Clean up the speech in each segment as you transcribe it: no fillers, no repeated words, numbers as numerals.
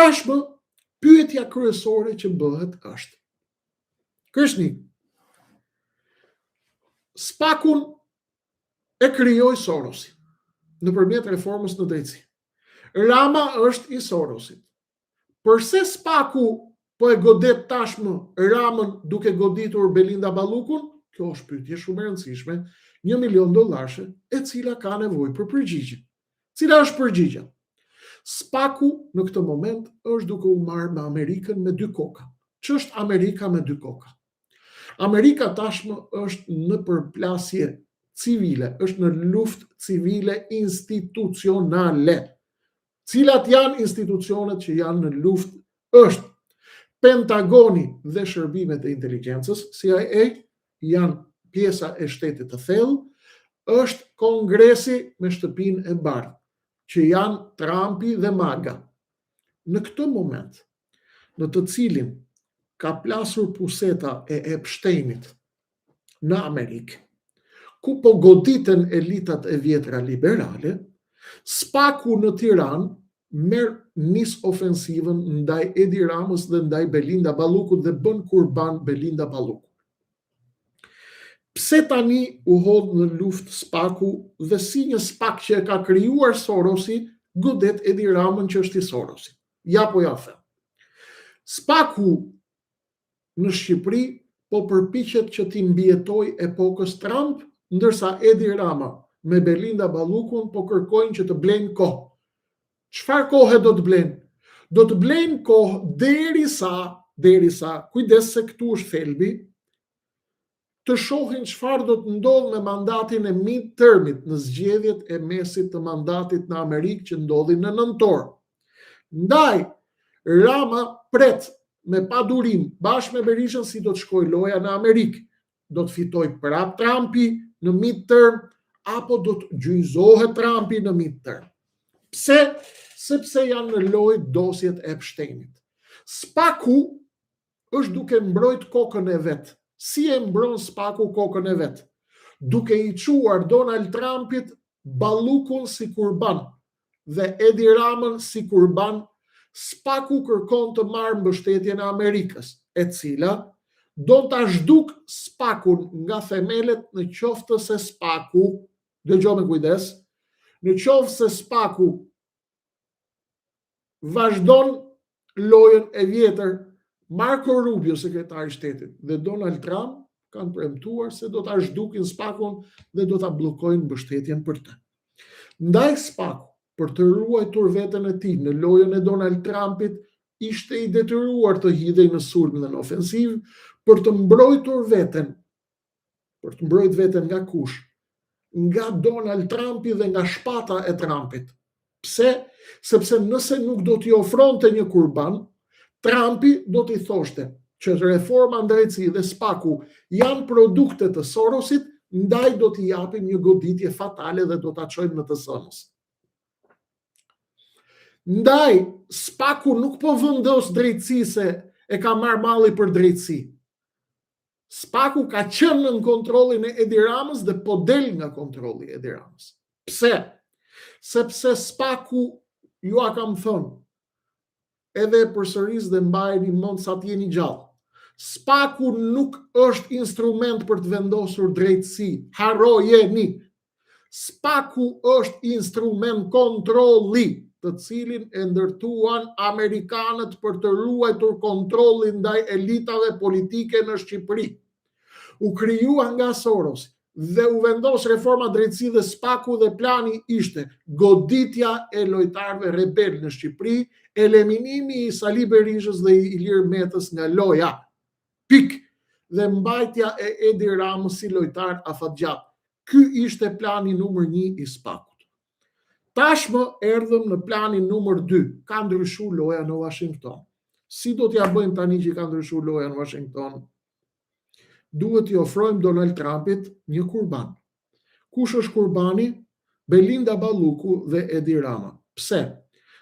Tashmë, pyetja kryesore që bëhet është. Kreshnik, Spakun e krijoi Sorosi nëpërmjet reformës në drejtësi. Rama është i Sorosit. Përse Spaku po e godet tashmë Ramën duke goditur Belinda Ballukun? Kjo është pyetje shumë e rëndësishme, 1 milion dollarëshe, e cila ka nevojë për përgjigje. Cila është përgjigja? Spaku në këtë moment është duke u marrë me Amerikën me dy koka. Ç'është Amerika me dy koka? Amerika tashmë është në përplasje civile, është në luftë civile institucionale. Cilat janë institucionet që janë në luftë? Është Pentagoni dhe shërbimet e inteligjencës, CIA, janë pjesa e shtetit të thellë, është Kongresi me shtëpinë e bardhë, që janë Trumpi dhe MAGA. Në këtë moment, në të cilin ka plasur puseta e Epsteinit në Amerikë, ku po goditen elitat e vjetra liberale, Spaku në Tiranë merr nis ofensivën ndaj Edi Ramës dhe ndaj Belinda Ballukut dhe bën kurban Belinda Ballukun. Pse tani u hodh në luftë Spaku dhe si një Spak që e ka krijuar Sorosi godet Edi Ramën që është i Sorosit? Ja po ja them. Spaku në Shqipëri po përpiqet që t'i mbijetojë epokës Trump, ndërsa Edi Rama me Belinda Ballukun po kërkojnë që të blejnë kohë. Çfarë kohe do të blejnë? Do të blejnë kohë derisa, derisa, kujdes se këtu është thelbi, të shohin çfarë do të ndodhë me mandatin e midtermit në zgjedhjet e mesit të mandatit në Amerikë që ndodhin në nëntor. Ndaj, Rama pret me padurim bashkë me Berishën si do të shkojë loja në Amerikë. Do të fitojë prapë Trumpi në midterm apo do të gjunjëzohet Trumpi në midterm. Pse? Sepse janë në lojë dosjet e Epsteinit. Spaku është duke mbrojt kokën e vet. Si e mbron Spaku kokën e vet? Duke i çuar Donald Trumpit Ballukun si kurban dhe Edi Ramën si kurban, Spaku kërkon të marrë mbështetjen e Amerikës, e cila don ta zhdukë Spakun nga themelet në qoftë se Spaku, dëgjo me kujdes, në qoftë se Spaku vazhdon lojën e vjetër Marco Rubio, sekretari i shtetit, dhe Donald Trump kanë premtuar se do ta zhdukin Spakun dhe do ta bllokojnë mbështetjen për të. Ndaj Spaku, për të ruajtur veten e tij në lojën e Donald Trumpit, ishte i detyruar të hidhej në sulm dhe në ofensivë për të mbrojtur veten për të mbrojt veten nga kush? Nga Donald Trumpi dhe nga shpata e Trumpit. Pse? Sepse nëse nuk do t'i ofronte një kurban, Trumpi do t'i thoshte që reforma në drejtësi dhe Spaku janë produkte të Sorosit, ndaj do t'i japim një goditje fatale dhe do ta çojmë në të zënës. Ndaj, Spaku nuk po vendos drejtësi se e ka marrë malli për drejtësi. Spaku ka qenë nën kontrollin e Edi Ramës dhe po del nga kontrolli i Edi Ramës. Pse? Sepse Spaku jua kam thënë, edhe e përsëris dhe mbajeni mend sa të jeni gjallë. Spaku nuk është instrument për të vendosur drejtësi. Harrojeni. Spaku është instrument kontrolli, të cilin e ndërtuan amerikanët për të ruajtur kontrollin ndaj elitave politike në Shqipëri. U krijua nga Soros dhe u vendos reforma drejtësi dhe Spaku dhe plani ishte goditja e lojtarëve rebelë në Shqipëri, eliminimi i Sali Berishës dhe i Ilir Metës nga loja. Pikë. Dhe mbajtja e Edi Ramës si lojtar afatgjatë. Ky ishte plani numër 1 i Spakut. Tashmë erdhëm në planin numër 2. Ka ndryshu loja në Washington. Si do t'ja bëjmë tani që ka ndryshu loja në Washington? Duhet t'i ofrojmë Donald Trumpit një kurban. Kush është kurbani? Belinda Balluku dhe Edi Rama. Pse?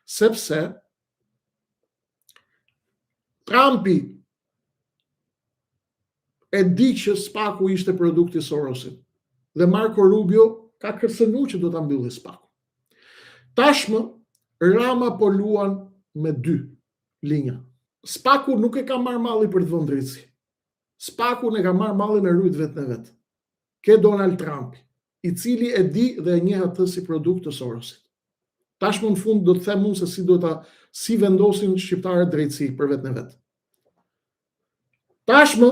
Sepse Trumpi e di që Spaku ishte produkt i Sorosit dhe Marco Rubio ka kërcënu që do ta mbylli Spaku. Tashmë Rama po luan me dy. Linja. Spaku nuk e ka marrë malli për të vënë drejtësi. Spakun e ka marrë malli me rujt veten e vet. Ke Donald Trump, i cili e di dhe e njeh atë si produkt të Sorosit. Tashmë në fund do të them unë se si do ta si vendosin shqiptarët drejtësi për veten e vet. Tashmë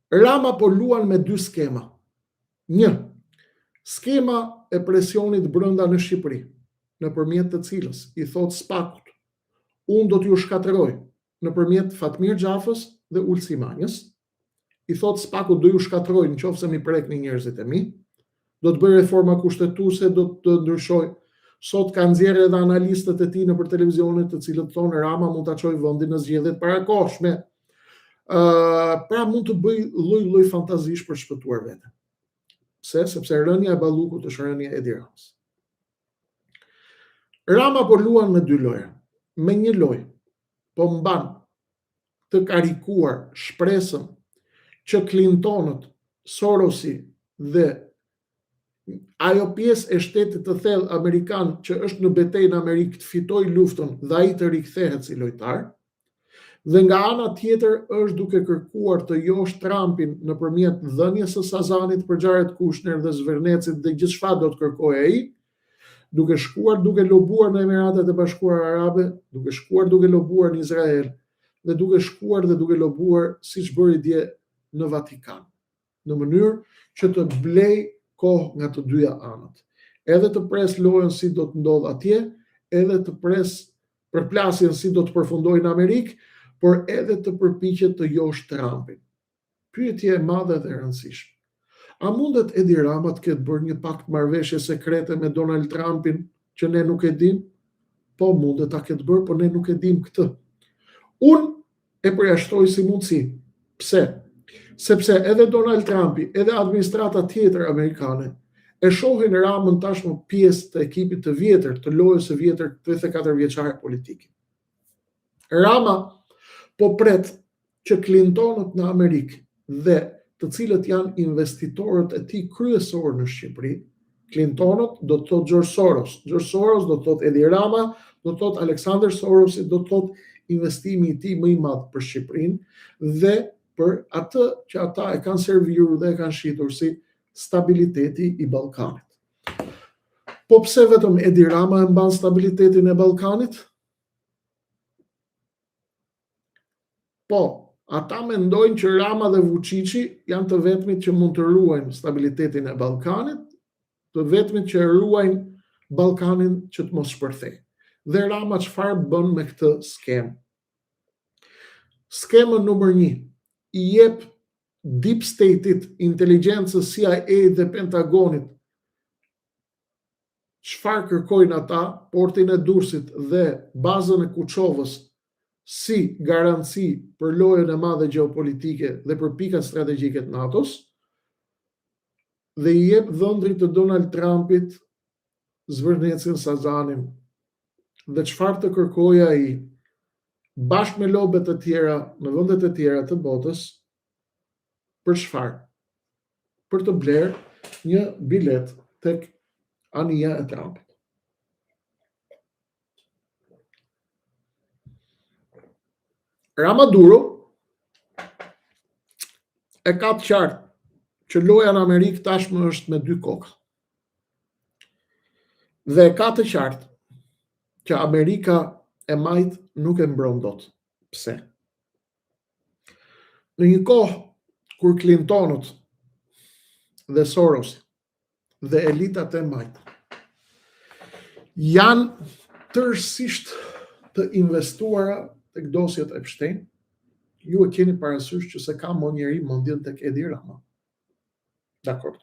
Rama po luan me dy skema. Një, skema e presionit brenda në Shqipëri, nëpërmjet të cilës i thotë SPAK-ut, unë do t'ju shkatërroj nëpërmjet Fatmir Xhafës dhe Ulsi Manjës, i thotë SPAK-ut do ju shkatërroj në qoftë se m'i prekni njerëzit e mi, do të bëj reforma kushtetuese, do të ndryshoj. Sot ka nxjerrë edhe analistët e tij nëpër televizione të cilët thonë Rama mund ta çojë vendin në zgjedhje të parakohshme. Ë, uh, pra mund të bëjë lloj-lloj fantazish për të shpëtuar veten. Pse? Sepse rënia e Ballukut është rënia e Edi Ramës. Rama po luan me dy lojra. Me një lojë po mban të karikuar shpresën që Clintonët, Sorosi dhe ajo pjesë e shtetit të thellë amerikan që është në betejë në Amerikë të fitojë luftën dhe ai të rikthehet si lojtar, dhe nga ana tjetër është duke kërkuar të joshë Trumpin nëpërmjet dhënies së Sazanit për Jared Kushner dhe Zvernecit dhe gjithçfarë do të kërkojë ai, duke shkuar duke lobuar në Emiratet e Bashkuara Arabe, duke shkuar duke lobuar në Izrael dhe duke shkuar dhe duke lobuar siç bëri dje në Vatikan, në mënyrë që të blejë kohë nga të dyja anët. Edhe të presë lojën si do të ndodhë atje, edhe të presë përplasjen si do të përfundojë në Amerikë, por edhe të përpiqet të joshë Trumpin. Pyetje e madhe dhe e rëndësishme. A mundet Edi Rama të ketë bërë një pakt marrëveshje sekrete me Donald Trumpin që ne nuk e dimë? Po, mundet ta ketë bërë, por ne nuk e dimë këtë. Unë e përjashtoj si mundësi. Pse? Sepse edhe Donald Trumpi, edhe administrata tjetër amerikane e shohin Ramën tashmë pjesë të ekipit të vjetër, të lojës së vjetër 34 vjeçare politike. Rama po pret që Clintonët në Amerikë dhe të cilët janë investitorët e tij kryesorë në Shqipëri, Clintonët do të thotë George Soros, George Soros do të thotë Edi Rama, do të thotë Alexander Soros, do të thotë investimi i tij më i madh për Shqipërinë dhe për atë që ata e kanë servirur dhe e kanë shitur si stabiliteti i Ballkanit. Po pse vetëm Edi Rama e mban stabilitetin e Ballkanit? Po, ata mendojnë që Rama dhe Vuçiçi janë të vetmit që mund të ruajnë stabilitetin e Ballkanit, të vetmit që e ruajnë Ballkanin që të mos shpërthejë. Dhe Rama çfarë bën me këtë skemë? Skemën numër 1 i jep deep state-it, inteligjencës CIA dhe Pentagonit Çfarë kërkojnë ata, portin e Durrësit dhe bazën e Kuçovës si garanci për lojën e madhe gjeopolitike dhe për pikat strategjike të NATO-s, dhe i jep dhëndrit të Donald Trumpit Zvërnecin Sazanin dhe çfarë të kërkojë ai bashkë me lobet e tjera në vendet e tjera të botës për çfarë? Për të blerë një biletë tek anija e Trumpit. Rama Duro e ka të qartë që loja në Amerikë tashmë është me dy koka. Dhe e ka të qartë që Amerika e majtë nuk e mbron dot. Pse? Në një kohë kur Clintonët dhe Soros dhe elitat e majta janë tërësisht të investuara tek dosjet Epstein, ju e keni parasysh që s'e ka më njeri mendjen tek Edi Rama. Dakord.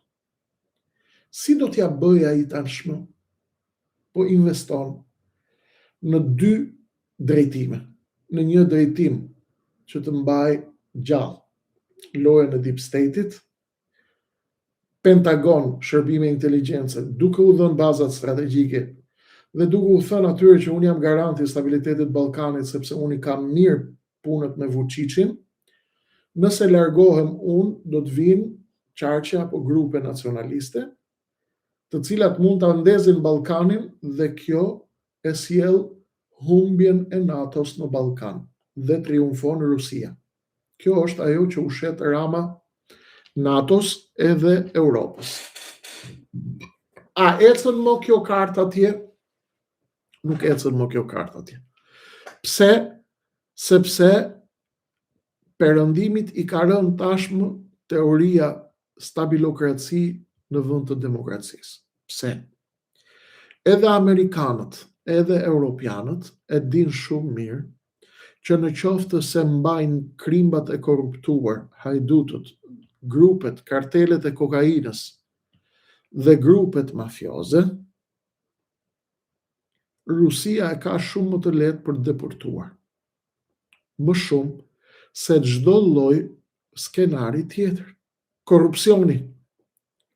Si do t'ia bëjë ai tashmë? Po investon në dy drejtime. Në një drejtim që të mbajë gjallë lojën e deep state-it, Pentagon, shërbime inteligjence, duke u dhënë bazat strategjike dhe duke u thënë atyre që unë jam garanti i stabilitetit të Ballkanit sepse unë i kam mirë punët me Vuçiçin, nëse largohem unë do të vijnë qarqe apo grupe nacionaliste, të cilat mund ta ndezin Ballkanin dhe kjo e sjell humbjen e NATO-s në Ballkan dhe triumfon Rusia. Kjo është ajo që u shet Rama NATO-s edhe Europës. A ecën më kjo kartë atje? Nuk ecën më kjo kartë atje. Pse? Sepse Perëndimit i ka rënë tashmë teoria stabilokraci në vend të demokracisë. Pse? Edhe amerikanët, edhe europianët e dinë shumë mirë që në qoftë se mbajnë krimbat e korruptuar, hajdutët, grupet, kartelet e kokainës dhe grupet mafioze, Rusia e ka shumë më të lehtë për të depërtuar. Më shumë se çdo lloj skenari tjetër. Korrupsioni,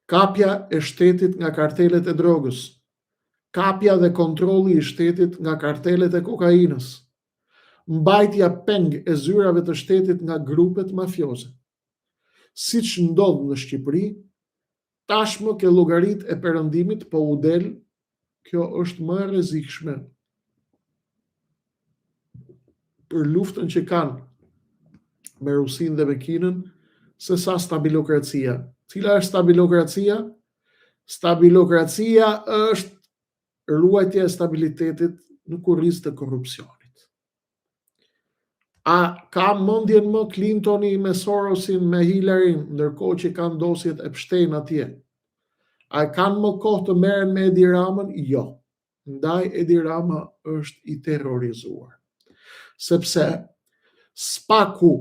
kapja e shtetit nga kartelet e drogës, kapja dhe kontrolli i shtetit nga kartelet e kokainës, mbajtja peng e zyrave të shtetit nga grupet mafioze. Siç ndodh në Shqipëri, tashmë ke llogaritë e Perëndimit po u del kjo është më e rrezikshme për luftën që kanë me Rusinë dhe me Kinën se sa stabilokracia. Cila është stabilokracia? Stabilokracia është ruajtja e stabilitetit në kurriz të korrupsionit. A ka mendjen më Clintoni me Sorosin, me Hillary-n, ndërkohë që kanë dosjet Epstein atje? A kanë më kohë të merren me Edi Ramën? Jo. Ndaj Edi Rama është i terrorizuar. Sepse Spaku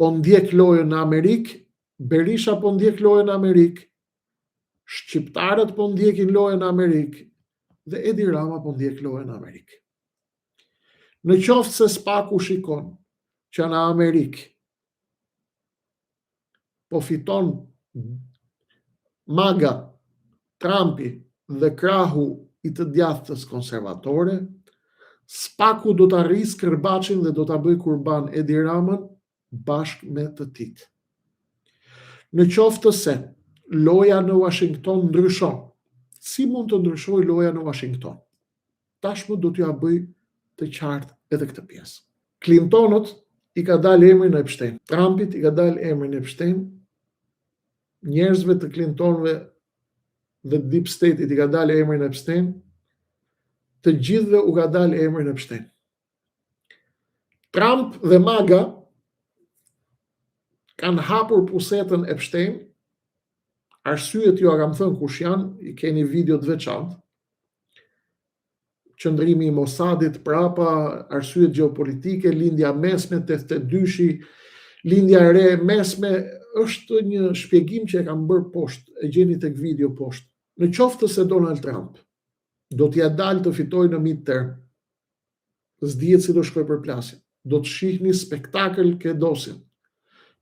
po ndjek lojën në Amerikë, Berisha po ndjek lojën në Amerikë, shqiptarët po ndjekin lojën në Amerikë dhe Edi Rama po ndjek lojën në Amerikë. Në qoftë se Spaku shikon që në Amerikë po fiton MAGA, Trumpi dhe krahu i të djathtës konservatore, Spaku do ta rrisë kërbaçin dhe do ta bëjë kurban Edi Ramën bashkë me të tijtë. Në qoftë se loja në Washington ndryshon, si mund të ndryshojë loja në Washington? Tashmë do t'jua bëj të qartë edhe këtë pjesë. Clintonët i ka dalë emri në Epstein. Trumpit i ka dalë emri në Epstein. Njerëzve të Clintonëve dhe Deep State-it i ka dalë emri në Epstein. Të gjithëve u ka dalë emri në Epstein. Trump dhe MAGA kanë hapur pusetën Epstein. Arsyet jua kam thënë kush janë, i keni video të veçantë. Qëndrimi i Mossadit prapa, arsyet gjeopolitike, lindja mesme, 82-shi, lindja e re e mesme, është një shpjegim që e kam bërë poshtë, e gjeni tek video poshtë. Në qoftë se Donald Trump do t'ia dalë të fitojë në midterm, s'dihet si do shkojë përplasja. Do të shihni spektakël ke dosjet.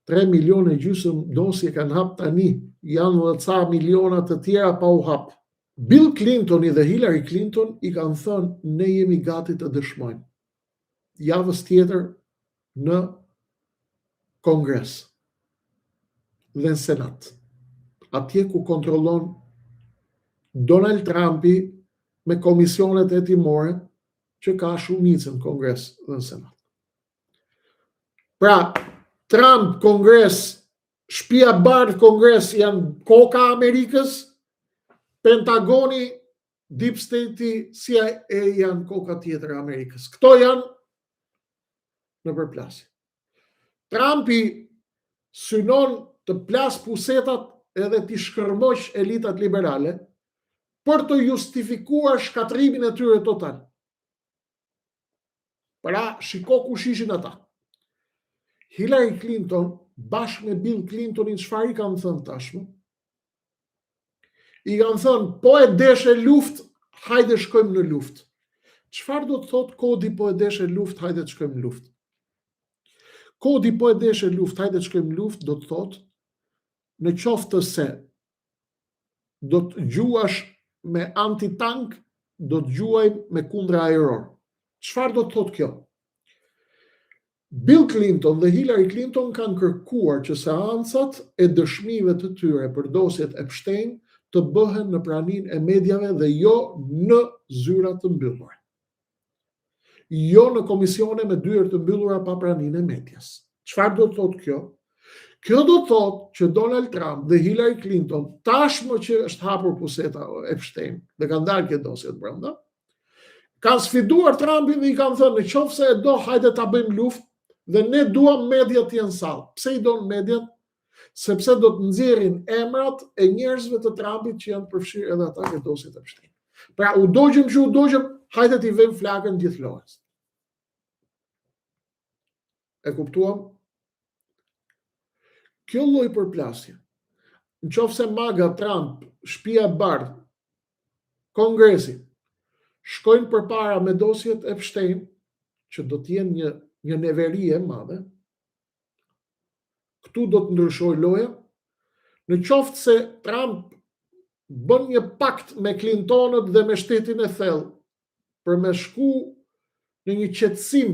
3 milionë e gjysëm dosje kanë hap tani, janë dhe ca miliona të tjera pa u hap. Bill Clintoni dhe Hillary Clinton i kanë thënë ne jemi gati të dëshmojmë. Javës tjetër në Kongres dhe në Senat. Atje ku kontrollon Donald Trumpi me komisionet hetimore që ka shumicën në Kongres dhe në Senat. Pra, Trump, Kongres, Shpia e Bardhë, Kongres janë koka e Amerikës, Pentagoni, Deep State-i, CIA janë koka tjetër e Amerikës. Këto janë në përplasje. Trumpi synon të plasë pusetat edhe t'i shkërmoqë elitat liberale për të justifikuar shkatërrimin e tyre total. Pra, shiko kush ishin ata. Hillary Clinton, bashkë me Bill Clintonin, çfarë i kanë thënë tashmë? I kanë thënë, po e deshe luftë, hajde shkojmë në luftë. Çfarë do të thotë kodi po e deshe luftë, hajde të shkojmë në luftë? Kodi po e deshe luftë, hajde të shkojmë në luftë, do të thotë, në qoftë se do të gjuash me antitank, do të gjuajmë me kundra ajror. Çfarë do të thotë kjo? Bill Clinton dhe Hillary Clinton kanë kërkuar që seancat e dëshmive të tyre për dosjet Epstein të bëhen në praninë e mediave dhe jo në zyra të mbyllura. Jo në komisione me dyer të mbyllura pa praninë e medias. Çfarë do të thotë kjo? Kjo do të thotë që Donald Trump dhe Hillary Clinton tashmë që është hapur puseta Epstein dhe kanë dalë ke dosjet brenda, kanë sfiduar Trumpin dhe i kanë thënë në qoftë se e do hajde ta bëjmë luftë dhe ne duam mediat të jenë në sallë. Pse i don mediat? Sepse do të nxjerrin emrat e njerëzve të Trumpit që janë përfshirë edhe ata ke dosjet Epstein. Pra u dogjëm që u dogjëm, hajde t'i vëmë flakën gjithë lojës. E kuptuam? Kjo lloj përplasje, në qoftë se MAGA, Trump, Shpia e Bardhë, Kongresi, shkojnë përpara me dosjet Epstein, që do të jenë një, një neveri e madhe, këtu do të ndryshojë loja, në qoftë se Trump bën një pakt me Clintonët dhe me shtetin e thellë, për me shku në një qetësim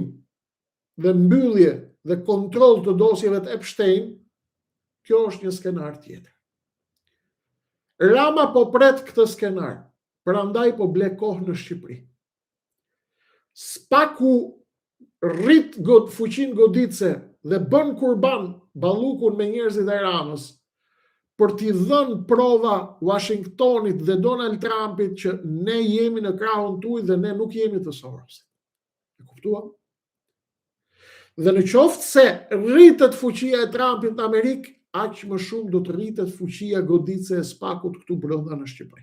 dhe mbyllje dhe kontroll të dosjeve të Epstein, kjo është një skenar tjetër. Rama po pret këtë skenar, prandaj po ble kohë në Shqipëri. Spaku rrit god, fuqinë goditëse dhe bën kurban Ballukun me njerëzit e Ramës për t'i dhënë prova Washingtonit dhe Donald Trumpit që ne jemi në krahun tuaj dhe ne nuk jemi të Sorosit. E kuptuam? Dhe në qoftë se rritet fuqia e Trumpit në Amerikë, aq më shumë do të rritet fuqia goditëse e Spakut këtu brenda në Shqipëri.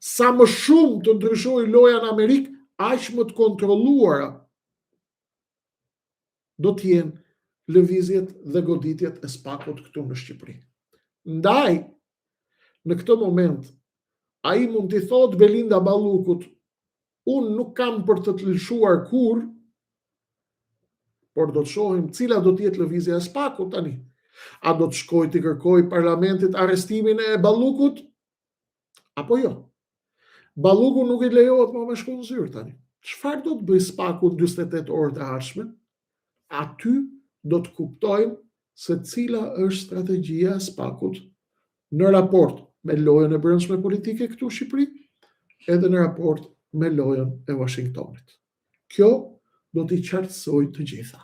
Sa më shumë të ndryshojë loja në Amerikë, aq më të kontrolluara do të jenë lëvizjet dhe goditjet e Spakut këtu në Shqipëri. Ndaj, në këtë moment, ai mund t'i thotë Belinda Ballukut, Unë nuk kam për të të lëshuar kurrë, por do të shohim cila do të jetë lëvizja e Spakut tani. A do të shkojë t'i kërkojë parlamentit arrestimin e Ballukut? Apo jo? Balluku nuk i lejohet më me shku në zyrë tani. Çfarë do të bëjë Spaku në 48 orët e ardhshme? Aty do të kuptojmë se cila është strategjia e Spakut në raport me lojën e brendshme politike këtu në Shqipëri, edhe në raport me lojën e Washingtonit. Kjo do t'i qartësojë të gjitha.